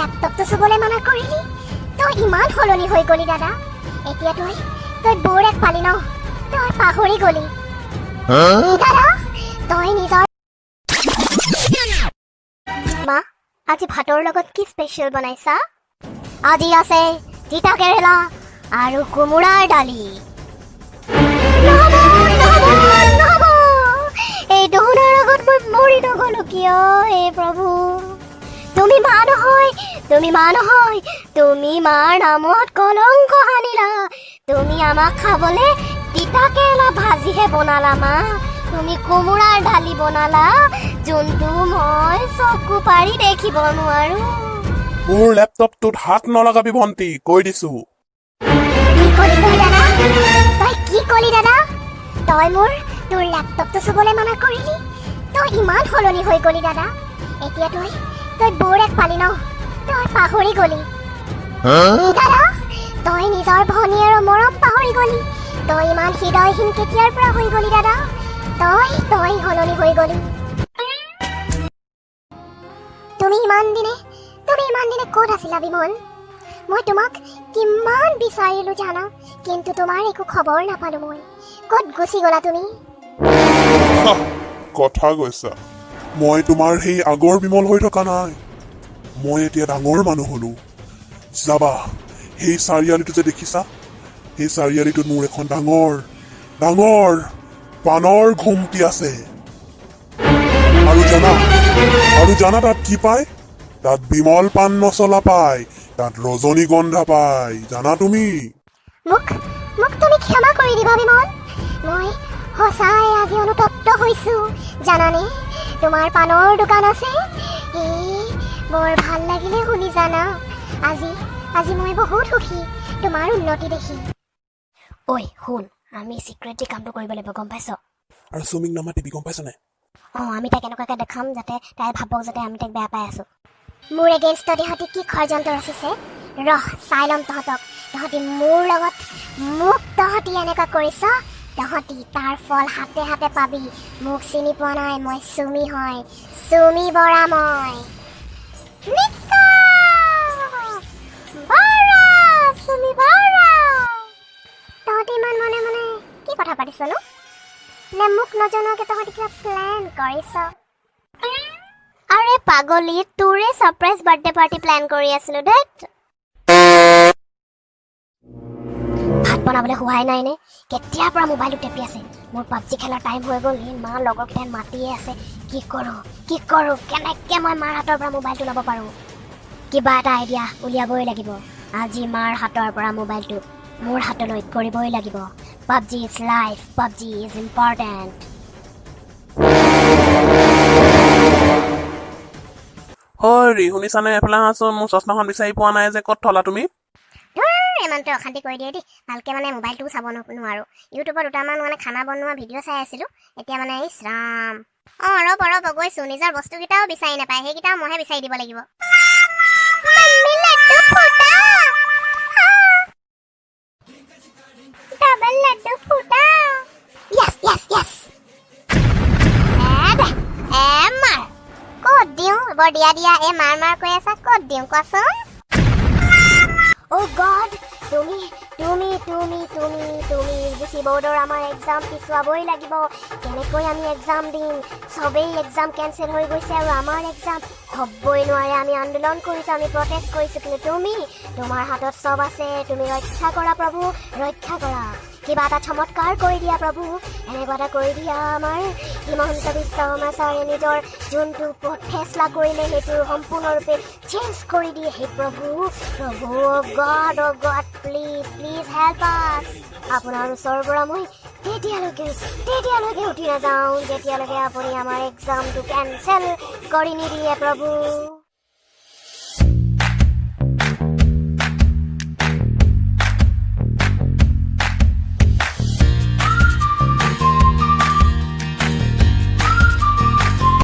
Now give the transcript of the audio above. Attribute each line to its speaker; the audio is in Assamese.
Speaker 1: লেপটপটো চুবলৈ মানা কৰিলি। তই ইমান সলনি হৈ গলি দাদা। এতিয়া তই বৰ এক পালি ন, তই পাহৰি গলি দাদা, তই নিজৰ। মা, আজি ভাতৰ লগত কি স্পেচিয়েল বনাইছা? আজি আছে তিতা কেৰেলা আৰু কোমোৰাৰ দালি। নহ'ব, নহ'ব, নহ'ব! এইটো শুনাৰ আগত মই মৰি নগ'লো কিয়? হে প্ৰভু, তুমি মা নহয়, তুমি মা নহয়। তুমি মাৰ নামত কলংক সানিলা। তুমি আমাক খাবলে তিতা কেৰেলা ভাজিহে বনালা। মা, তুমি কোমোৰাৰ দালি বনালা, যোনটো মই চকু পাৰি দেখিব নোৱাৰো।
Speaker 2: মোৰ লেপটপটোত হাত নলগাবি ভণ্টি, কৈ দিছো।
Speaker 1: কি কলি তই দাদা? তই কি কলি দাদা? তই তোৰ লেপটপটো চুবলৈ মানা কৰিলি। তই ইমান সলনি হৈ গলি দাদা। এতিয়া তই বৰ এক পালি ন, তই পাহৰি গলি দাদা, তই নিজৰ ভনীয়েৰৰ মৰম পাহৰি গলি। তই ইমান হৃদয়হীন কেতিয়াৰ পৰা হৈ গলি দাদা? তই সলনি হৈ গলি। তুমি ইমান দিনে ক'ত আছিলা বিমল? মই তোমাক কিমান বিচাৰিলো জানা, কিন্তু তোমাৰ একো খবৰ নাপালো মই। ক'ত গুচি গ'লা তুমি?
Speaker 2: হাহ, কথা কৈছা। মই তোমাৰ সেই আগৰ বিমল হৈ থকা নাই। মই এতিয়া ডাঙৰ মানুহ হলো। যাবা, সেই চাৰিআলিটো যে দেখিছা, সেই চাৰিআলিটোত মোৰ এখন ডাঙৰ ডাঙৰ পাণৰ ঘুমটি আছে। আৰু জানা তাত কি পায়? তাত বিমল পাণ মছলা পায়, তাত ৰজনীগন্ধা পায়, জানা তুমি?
Speaker 1: মোক তুমি ক্ষমা কৰি দিবা বিমল। মই সঁচাই আজি অনুতপ্ত হৈছো, জানানে? তোমাৰ পাণৰ দোকান আছে, এই বৰ ভাল লাগিলে শুনি। জানা, আজি মই বহুত সুখী তোমাৰ উন্নতি দেখি। ঐ শুন, আমি চিক্ৰেটলি কামটো কৰিব লাগিব, গম পাইছ?
Speaker 2: আৰু চুমিক নামাতিবি, গম পাইছ নাই?
Speaker 1: অঁ, আমি তাইক এনেকুৱাকৈ দেখাম যাতে তাই ভাবক যাতে আমি তাইক বেয়া পাই আছোঁ। মোৰ এগেইনষ্টত ইহঁতি কি ষড়যন্ত্ৰ ৰচিছে, ৰহ চাই ল'ম তহঁতক। তহঁতি মোৰ লগত, মোক তহঁতি এনেকুৱা কৰিছ, তহঁতি তাৰ ফল হাতে হাতে পাবি। মোক চিনি পোৱা নাই? মই চুমি হয়, চুমি বৰা মই। নিকা! বৰা, চুমি বৰা। তহঁতি ইমান মনে মনে কি কথা পাতিছনো? নে মোক নজনোৱাকে তহঁতি কিবা প্লেন কৰিছ? আৰে পাগলী, তোৰে ছাৰপ্ৰাইজ বাৰ্থডে পাৰ্টি প্লেন কৰি আছিলো। ধেত, ভাত বনাবলৈ হোৱাই নাই নে? কেতিয়াৰ পৰা মোবাইলটো টেপি আছে? মোৰ পাবজি খেলাৰ টাইম হৈ গ'ল। এই মা, লগৰকেইটাই মাতিয়ে আছে। কি কৰোঁ, কি কৰোঁ? কেনেকৈ মই মাৰ হাতৰ পৰা মোবাইলটো ল'ব পাৰোঁ? কিবা এটা আইডিয়া উলিয়াবই লাগিব। আজি মাৰ হাতৰ পৰা মোবাইলটো মোৰ হাতলৈ কৰিবই লাগিব। PUBG is life, PUBG is important.
Speaker 2: Hari, শুনিছানে? এফালে আহাচোন। মোৰ চশমাখন বিচাৰি পোৱা নাই যে, ক'ত থলা তুমি?
Speaker 1: ইমানটোৱে অশান্তি কৰি দিয়ে দেই। ভালকে মানে মোবাইলটোও চাব নোৱাৰোঁ। ইউটিউবত দুটামান মানে খানা বনোৱা ভিডিঅ' চাই আছিলোঁ। এতিয়া মানে ইছ ৰাম। অঁ, ৰ'ব ৰ'ব, গৈছোঁ। নিজৰ বস্তুকেইটাও বিচাৰি নাপায়, সেইকেইটাও মইহে বিচাৰি দিব লাগিব। মাম্মি, লাড্ডু ফুটা, ডাবল লাড্ডু ফুটা। য়েছ য়েছ য়েছ। এ দে, এ মাৰ। ক'ত দিওঁ? বৰ দিয়া দিয়া, এ মাৰ মাৰ কৈ আছা, ক'ত দিওঁ কোৱাচোন? অ' গড, তুমি তুমি তুমি তুমি তুমি ইউ জি চি বৰ্ডৰ আমাৰ এক্সাম পিছুৱাবই লাগিব। কেনেকৈ আমি এক্সাম দিম? চবেই এক্সাম কেঞ্চেল হৈ গৈছে আৰু আমাৰ এক্সাম হ'বই নোৱাৰে। আমি আন্দোলন কৰিছোঁ, আমি প্ৰটেষ্ট কৰিছোঁ, কিন্তু তুমি, তোমাৰ হাতত চব আছে। তুমি ৰক্ষা কৰা প্ৰভু, ৰক্ষা কৰা। কিবা এটা চমৎকাৰ কৰি দিয়া প্ৰভু, এনেকুৱা এটা কৰি দিয়া। আমাৰ হিমন্ত বিশ্ব শৰ্মা ছাৰে নিজৰ যোনটো ফেচলা কৰিলে, সেইটো সম্পূৰ্ণৰূপে চেঞ্জ কৰি দিয়ে। হে প্ৰভু, প্ৰভু, God, God, please, please help us. আপোনাৰ ওচৰৰ পৰা মই তেতিয়ালৈকে উঠি নাযাওঁ, যেতিয়ালৈকে আপুনি আমাৰ এক্সামটো কেঞ্চেল কৰি নিদিয়ে প্ৰভু।